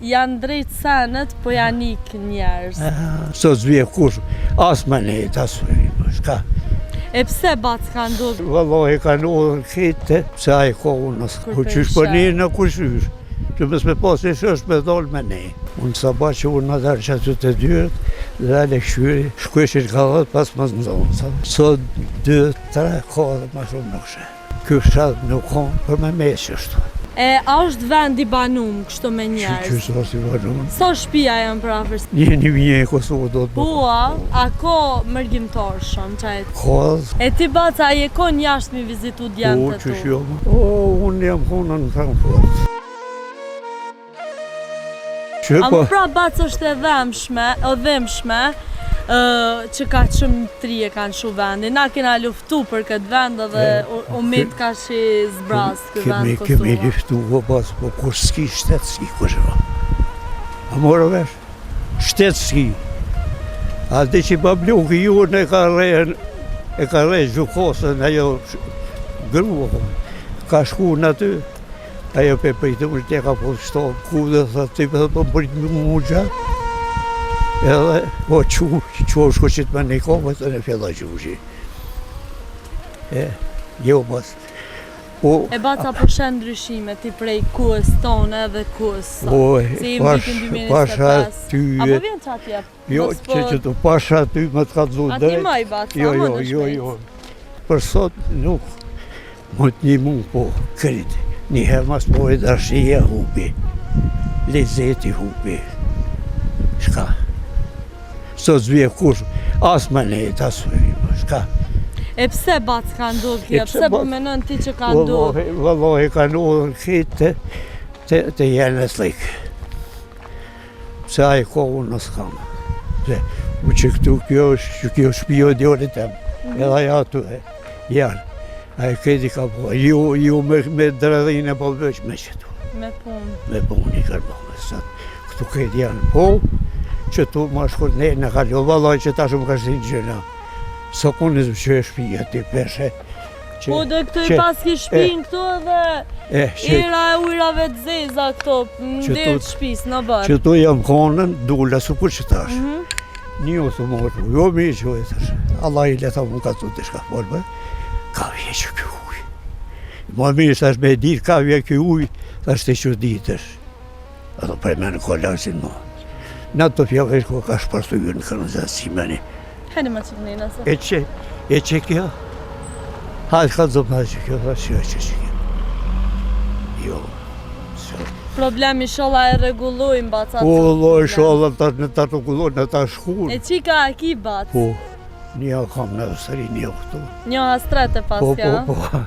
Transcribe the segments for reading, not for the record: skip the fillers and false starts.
Janë drejt senet, po janë ikë njerëz. Sot s'vje kush, as me nejt, as me nejt, shka. E pse bac ka ndodhë? Vallahi ka ndodhë në këtë, pse ai ka unë nësë. Po qysh po një në kush ysh, që mos me pas një shosh me dalë me ne. Unë sa ba që unë në darë që aty të dyert, dhe ale këshyri, shkujshin ka dhët pas më nzonë. Sot dy, tre, ka dhe ma shumë nuk shë. Ky fshat nuk ka për me mes qështu. E a është vend i banum kështu me njerëz? Qysh është i banum? Sa shpia janë përafërsisht? Një një një e Kosovë do të Po a, a ka mërgimtar shumë që e... Ka. E ti baca, a je kon jashtë mi vizitu djemtë e tu? Po, qysh jo. O, unë jam konë në Frankfurt. Që po... Ama pra bac është e dhemshme, e dhemshme, që kaq shumë t'ri e kanë lshu vendin. Na kena luftu për këtë vend edhe u met kaq i zbrazt ky vend Kosova. Kemi luftu, po pas, po kur s'ki shtet s'ki kush e A more vesh? Shtet s'ki. A di që babluki ju në e ka rrehen, e ka rreh gjykatësen, ajo grua, ka shku në aty, Ajo pe pritë, unë te ka po shto, ku dhe tha ti po po prit më mu gja. Edhe po çu, çu shko që të më një kohë, të në filla gjushi. E, jo pas. Po, e baca po sheh ndryshime ti prej kohës tonë edhe kohës sot. Po, si pash, pash aty. A po vjen që atje? Jo, po... që që të pash aty me të ka të drejt. A ti maj baca, jo, jo, jo, jo. Për sot nuk, Më të një mu po, krejt, një herë mas po e dashnia hupi, lezeti hupi, shka. Sot s'vje kush, as me nejt, as me një, po, shka. E pse bac ka ndodhë kjo? Pse po menon ti që ka ndodhë? Vallahi ka ndodhë këtë të, të, të jenë e slikë. Pse ai ka unë s'kam. Pse, u që këtu kjo, që kjo shpi o djalit tem, mm -hmm. edhe ajo aty, janë. Ai këti ka po, ju, ju me, me dredhine po veç me qëtu. Me punë. Me punë i kërë po, me sot. Këtu këti janë, po, që tu ma shkurt ne në kalu, vallaj që tash më ka shtinë gjëna. Së konë që e shpia ti peshe, Që, po dhe këto i paski shpinë këto edhe e, që, era e ujrave të zeza këto në derë të shpisë në bërë. Që tu jam konën, dula së kur që tash. Mm -hmm. Një o të morë, jo mi që e tash. Allah i leta më ka të të shka folë, për. Ka vje që kjo ujë. Ma mirë tash me ditë, ka vje kjo ujë, tash të që ditësh. Ato prej me në kolasin më. Në të fjallë e ka shpërthyër në kanalizacion. Hajde më që të nëse. E që, e që kjo? Hajde ka zëmë, hajde që kjo, hajde që që që kjo. Jo, që. Problem inshallah e rregullojmë baca. Po, lo, inshallah ta në ta rregullojmë, në ta shkuar. E çika a ki bac? Po. Një kam në Austri, një këtu. Një hastret e pas, po, po, po.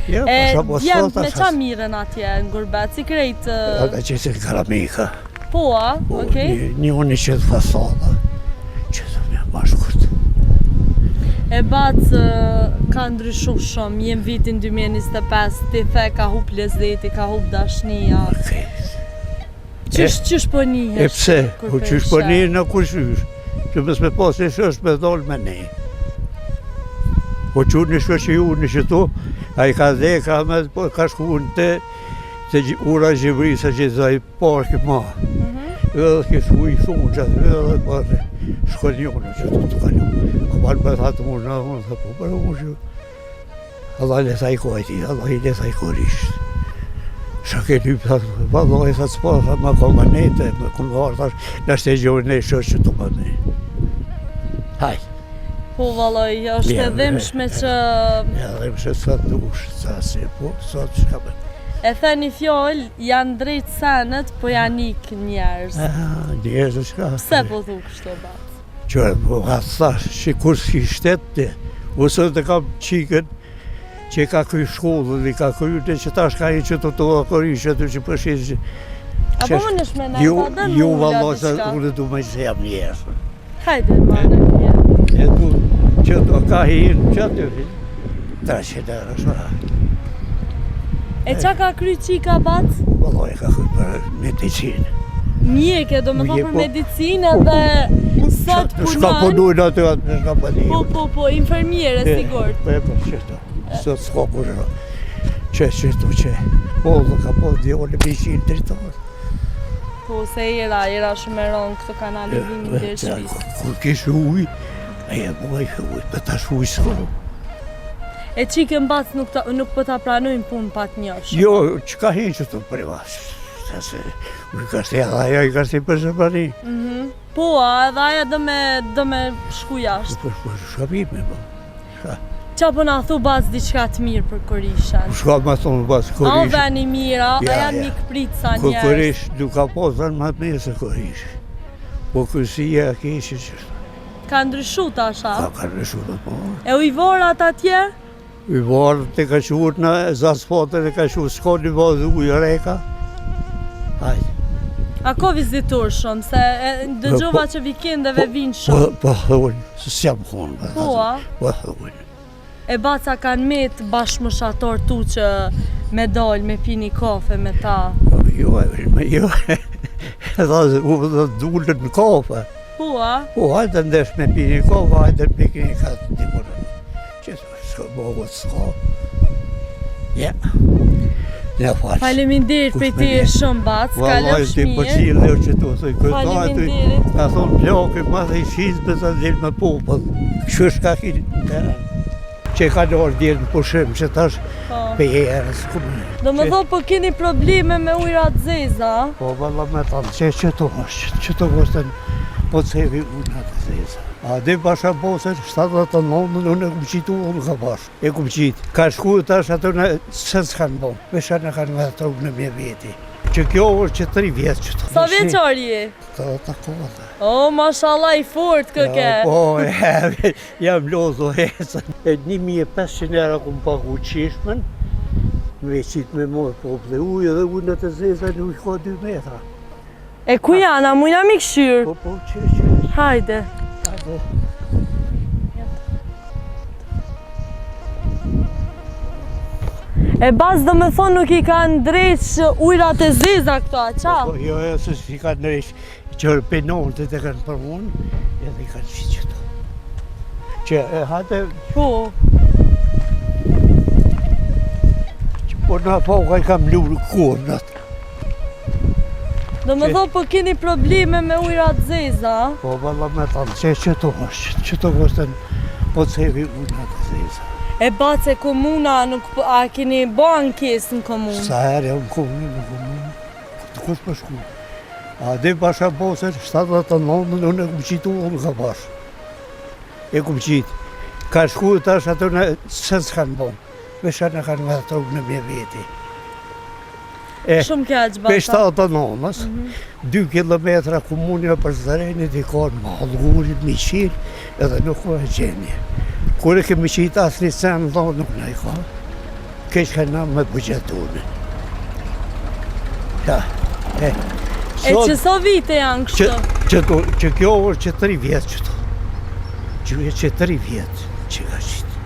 Ja, e, pasha, po, djemt me qa mirren atje në gurbet, si krejt... Ata që si keramika. Po, a? Po, okej. Një, një unë që të fasada, që të me mashkurt. E bac ka ndryshu shumë, jem vitin 2025, ti the ka hup lezeti, ka hup dashnia. Okej. Qysh, qysh po nihesh? E pse? Po qysh po nihesh në kush ysh? Që mos me pas një shosh me dalë me ne. Po që një shosh që ju në qëtu, ai ka dhe, ka me, po, ka shku në të, të ura Xibrisë, që i parki ma. Mm -hmm. Edhe ke shku i thunë që aty, edhe po, shkon një në qëtu të kalu. A balë me tha të unë, unë, tha, po, për unë që, Allah le tha i kojti, Allah i le tha i korisht. Shë ke lypë, tha, vallaj, tha, s'po, tha, më ko më nete, më ku më varë, tha, në shte gjorë ne, shë që të më ne. Haj. Po, vallaj, është e dhimshme që... E dhimshme sa dush, sa si, po, sa të shka për. E the një fjalë, janë drejt senet, po janë ikë njerëz. Njerëz, shka. Pse po thu kështu, bac? Që po ka thash, që kur s'ki shtet të, ose të kam qikën, që ka kry shkollën, i ka kry, dhe që tash ka i që të të akori, që të që përshit, që... A po më nëshme me në, jo, ta dhe jo, valla, se unë du me që jam njerës. Hajde, ma në një. E du, që të ka hinë, që të hinë, ta që të rëshë. E qa ka kry qika, bac? Valla, e ka kry për medicinë. Mjeke, do me thonë për po. medicinë dhe po, sot punon... Shka punojnë aty, atë në shka punojnë. Po, po, po, infermiere, sigurt. Po, po, qëto, sot s'ka kurrë. Që, që, që, që, po, dhe ka po, djali me qenë drejtor. Po. Po, se era, era shumë e rëndë këtë kanalizimin deri shtëpisë. Kur kish ujë, e e boj ujë, për tash ujë s'ka. E çikën bac nuk, ta, nuk po ta pranojnë punë pa të njofshëm. Jo, që ka hinë që të privat, se se, ujë ka shti edhe ajo i ka shti për së pari. Mm Po, a edhe aja do me, do me shku jashtë. Po, po, shka me, po. Shka. Qa po na thu bac diçka të mirë për Korishën? Po shka me thonë bac Korishën? A o ven i mirë, a, a janë mikpritsa njerëz? Korish, nuk ka pas ven më të mirë se Korish. Po krysia e keqe që është. Ka ndryshu tash, a? Ka, ka ndryshu të po. E ujëvarat atje? Ujëvarat e ka quar në zasfatën e ka quar, s'ka një vazë ujë reka. Hajde. A ka vizitor shumë, se dëgjova po, që vikendeve po, vinë shumë. Po, po, thonë, se s'jam konë. Po, po, a? Po, thonë. E bac a kanë met bashkëmoshator tu që me dal, me pi një kafe me ta. Po, jo, me jo, edhe u dhe dulët në kafe. Po, a? Po, hajde ndesh me pi një kafe, hajde me pi një kafe, dikur. Që s'ka bëhët s'ka. Ja. Ja falë. Faleminderit për ti e shumë bac, kalofsh mirë. Vallaj ti për që që të thoj kryetari ty. Ka thonë plakë ma dhe i shizë me të dhilë me popull. Kështu është ka kinë në teren. Që ka lorë djelë në pushim, që tash po. për herës. Do me thonë po keni probleme me ujrat zeza? Po, valla me thanë, që që të është, që të është, po të ujrat zeza. A di pasha bo se 79 unë e kum qitu unë ka bash. E kum qitë. Ka shku tash ato në se s'kanë bo. Vesha në kanë nga ato në mje vjeti. Që kjo është që tri vjetë që të. Sa vjeçar je? Të të kohë. O, mashallah i fort këke. Po, e, jam lozo hecën. E 1500 euro kum pagu çeshmen, me qitë me morë po dhe ujë dhe ujë në të zeza në ujë ka 2 metra. E ku janë, a mujna mi këshyrë? Po, po, që, që. Hajde. Hajde. E bac do me thonë nuk i kanë ndreq ujrat e zeza këto, a qa? Po, jo, jo, se s'i kanë ndreq, që penonët e kanë përmon, edhe i kanë qitë qëto. Që e hajde... Po. Që po në po ka i kam lurë kur, Do me thonë po keni probleme me ujrat zeza? Po, valla me thanë, që që të është, që të është, po të sevi ujrat zeza. E bac e komuna, nuk, po, a keni bo ankesë në komunë? Sa herë jam komunë, në komunë, të kush për shku? A di pasha bo se 79 unë e kum qitu, unë ka bash. E kum qitë. Ka shku tash ato në se s'kanë bo. Vesha në kanë nga ato në mje veti. E, Shumë keq, baca. Pe 79-ës, 2 kilometra komunja për zërenit i ka në Mallgurit, mi qirë, edhe nuk ka e gjenje. Kur e kemi qitë asë një cen, dhe nuk në i ka. Keq ka na me buxhet tonë. Ja, e. E që sa vite janë kështu? Që, që, që kjo është që tri vjetë që të. Që, që tri vjetë që ka qitë.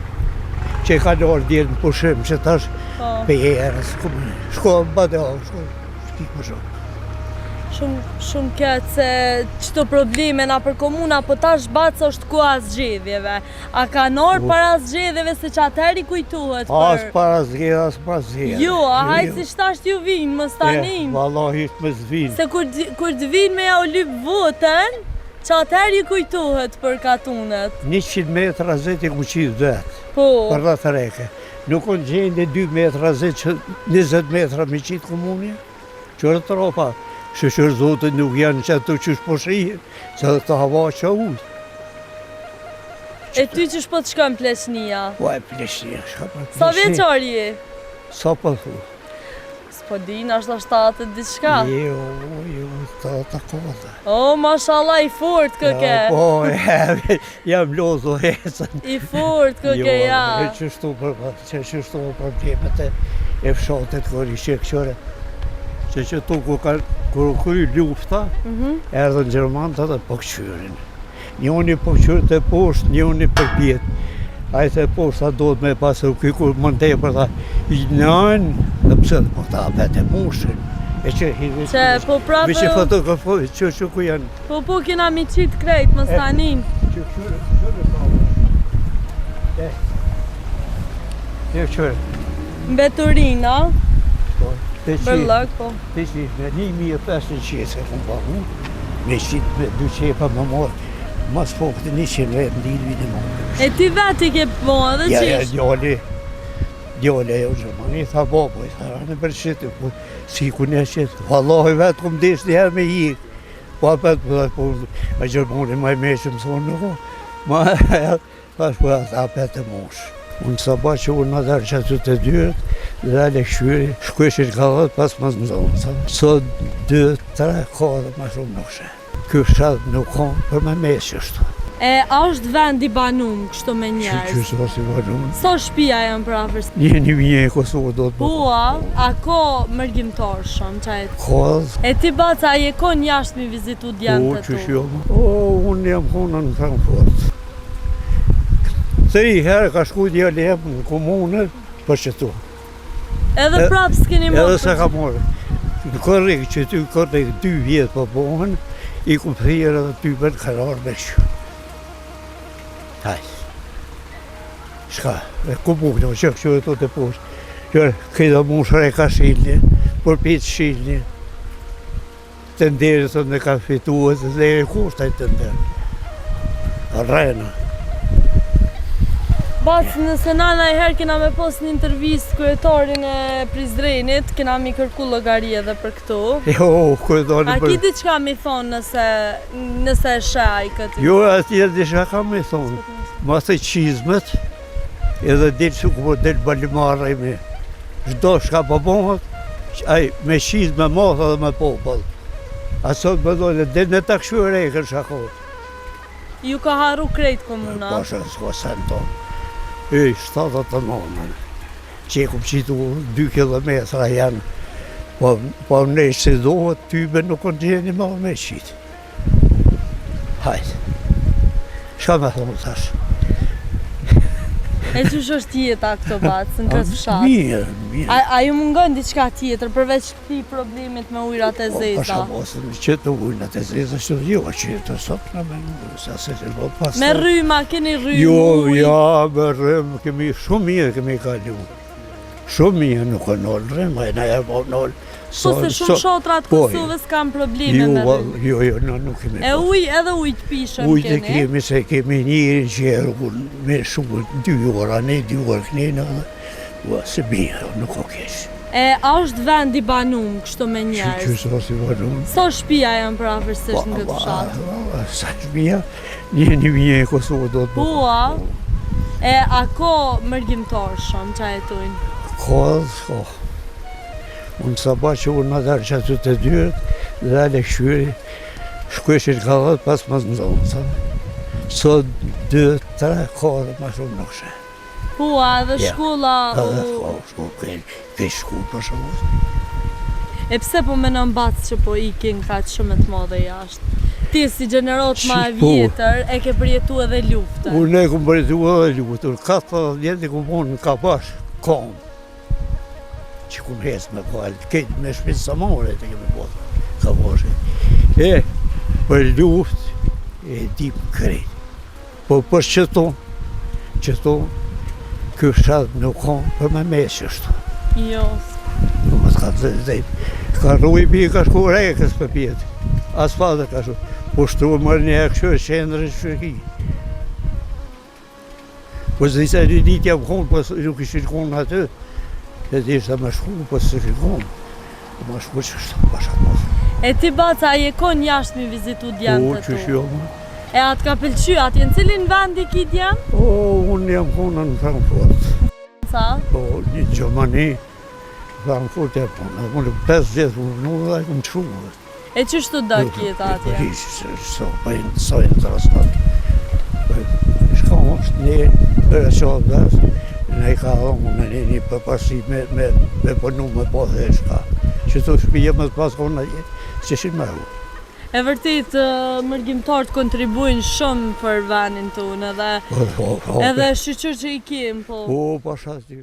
Që ka lorë djelë në pushim, që tash Po. Pe herës, ku më shko në bade, shko, shki më shumë. Shumë, shumë keq se qëto probleme nëpër komuna, po tash bac është koha zgjedhjeve. A kanë ardhë po. para zgjedhjeve se që atëherë i kujtohet për... As para zgjedhjeve, as para zgjedhjeve. Jo, a hajtë jo. si tash t'ju vinë, mos tanin. Vallahi, mos vinë. Se kur, kur të vinë me jau lyp votën, që atëherë i kujtohet për katunet. 100 metra zet i kum qitë vetë. Po. Për dhe të reke. Nuk o në gjendje 2 metra zet që 20 metra me qitë komunja, qërë të ropa, shyqyr zotit nuk janë që ato qysh po shihen, që dhe të hava që ujë. E ty qysh po të shkon pleqnia? Po e pleqnia, shka po pleqnia. Sa vjeçar je? Sa po thu? S'po di, nashta 70 e diçka. Jo, jo, të të kohë. O, mashallah, i fort këke. Po, e, jam lozo hecën. I fort këke, jo, ja. Jo, qështu për, që qështu për problemet e, e fshatit, kur i sheh këqyre. Që që tu, kur, ka, kur u kry lufta, mm -hmm. erdhën gjermanët edhe po këqyrin. Njoni po këqyr të poshtë, njoni përpjetë. Ai të poshtë, a duhet me pasë, ky kur më tepër, tha, i nënë, dhe pse, po ta vetë e mushin. E që hi, Që, po prapë... Me që fotografu, që që ku janë. Po, po, kena mi qitë krejt, mos tanin. Që këqyre, këqyre, ka, e, e këqyre. Mbeturina. Po. Bërllok, po. Te që me 1500 qese kom pagu, me qitë me dy qepa me marrë, mas po këtë 100 vetë në ditë vinë më. E ti vetë i ke po edhe Ja, ja, qesh. djali, djali ajo Gjermani, tha babo, i tha, rani për qitë, po, si ku një qitë, vallahi vetë kom desh një herë me hik, po apet, po, po, a Gjermani ma i meshë më thonë, nuk, ma, thash, po, apet e mosh. Unë sa ba që unë në që aty të dyert, dhe ale këshyri, shkojshin ka dhët pas mas në zonë, sa. Sot, dy, tre, katër, ma shumë nuk shë. Ky fshat nuk ka për me mesë qështu. E a është vend i banum kështu me njerëz? Qysh është i banum? Sa shtëpia janë për afërs? Një një një e Kosovë do të Po, a, a ka mërgimtar shumë që e... Ka E ti baca, a je kon jashtë mi vizitu Po, djemtë të qysh tu? jo. O, unë jam konë në Frankfurt. Tri herë ka shku djali jem në komunë për qëtu. Edhe E- prapë s'keni marrë Edhe se ka marrë. Në korrik, që ty korrik dy vjetë po bohen, i ku thirrë edhe ty për karar me kështu. Hajt. Shka, e ku bukë, në që kështu e të të poshtë. Që këta mushre ka shilni, përpit shilni. Tenderi thot me ka fitu, e tenderi ku është ai tender? Rrena. Bac, nëse na najherë kena me pos një intervistë kryetarin e Prizrenit, kena mi kërku llogari edhe për këto. Jo, kryetari A për... ki diçka mi thonë nëse, nëse e sheh ai këtë? Jo, atje diçka kam me thonë. Ma të qizmet, edhe del që ku po del balimarë me çdo shka po bëhet, ai me qizme math edhe me popull. A sot më dojnë, del në ta këshu e rekën shako. Ju ka harru krejt komuna? Pasha, s'ka sen tonë. E, 79, që e kum qitu 2 kilometra janë, po, po në si duhet, tybe nuk në gjeni ma me qitë. Hajt. Shka me thonë tash? E qysh është jeta këto bac, në këtë fshat? Mirë, mirë. A, a ju mungon diçka tjetër përveç këtij problemit me ujrat e Po, zeza? Pasha mos, në që të ujnat e zeza, që jo, që të sot në me në, se se që po pas. Me rryma, keni rrymë, Jo, ujë? ja, me rrymë, kemi shumë mirë kemi kalu. Shumë mirë nuk e nolë rrymë, e na e po nolë. Po se shumë fshatrat po, Kosovës kanë probleme Jo, me rrymë. jo, jo, no, nuk kemi. E pas. ujë, edhe ujë të pishëm Ujë të keni. kemi se kemi njërin që e rrugën me shumë dy ora, ne dy orë kënejnë edhe, ua, se mirë, nuk o keq. E a është vend i banum kështu me Që njerëz? që së si banum? Sa shtëpia janë për afërsisht në këtë fshat? Sa shpia, një një një e Kosovë do të Po, a? E a ka mërgimtar shumë që jetojnë? Ka dhe s'ka. Unë sa ba që unë në që aty të dyert, dhe ale këshyri, shkojshin ka dhët pas mas në zonë, sa. Sot, dy, tre, katër, ma shumë nuk shë. Po, a edhe Ja. shkolla Edhe u... shko, shko, ke, ke shku për shumë. E pse po menon bac që po ikin kaq shumë të madhe jashtë? Ti si gjenerat ma e Po. vjetër e ke përjetu edhe luftën. Unë e kum përjetu edhe luftën, 40 vjetë i kum punë në Kabash, kom. Që kum hec me palë, këtë me shpinë samore të kemi bërë, Kabashi. E, për luftë, e dim krejt. Po për qëto, qëto, ky fshat nuk ka për me mesë qështu. Jo. Nuk më të ka të dhejt. Ka rruj bi, ka shku rekës për pjetë. Asfaltë ka shku. Po shtru mërë një herë kështu e qendrën që e ki. Po s'di se një ditë jam konë, po nuk ishin konë aty. E di ishte me shku, po s'ishin konë. Po ma shku që shtu, pasha mos. E ti baca, a je kon jashtë mi vizitu Po, djemtë qysh tu? jo, më. E atë ka pëlqy, atë në cilin vend i ki djem? O, unë jam konë në Frankfurt. Ca? Po, në Gjermani, Frankfurt jam konë. Unë 5 vjetë unë nuk dhe kum qu. E qysh të dëk jeta Po, atje? hiq, se- so, po, so interesant. Po, shka është një rëqot dhe, ne i ka dhonë me një, një përparësi me, me, me punu me po dhe shka. Që të shpije me të pas konë atje, që ishin me hu. E vërtet, ë, mërgimtarët kontribuojnë shumë për vendin tonë edhe Po, po, po, edhe shyqyr që i kem, po. Po, pasha, ti.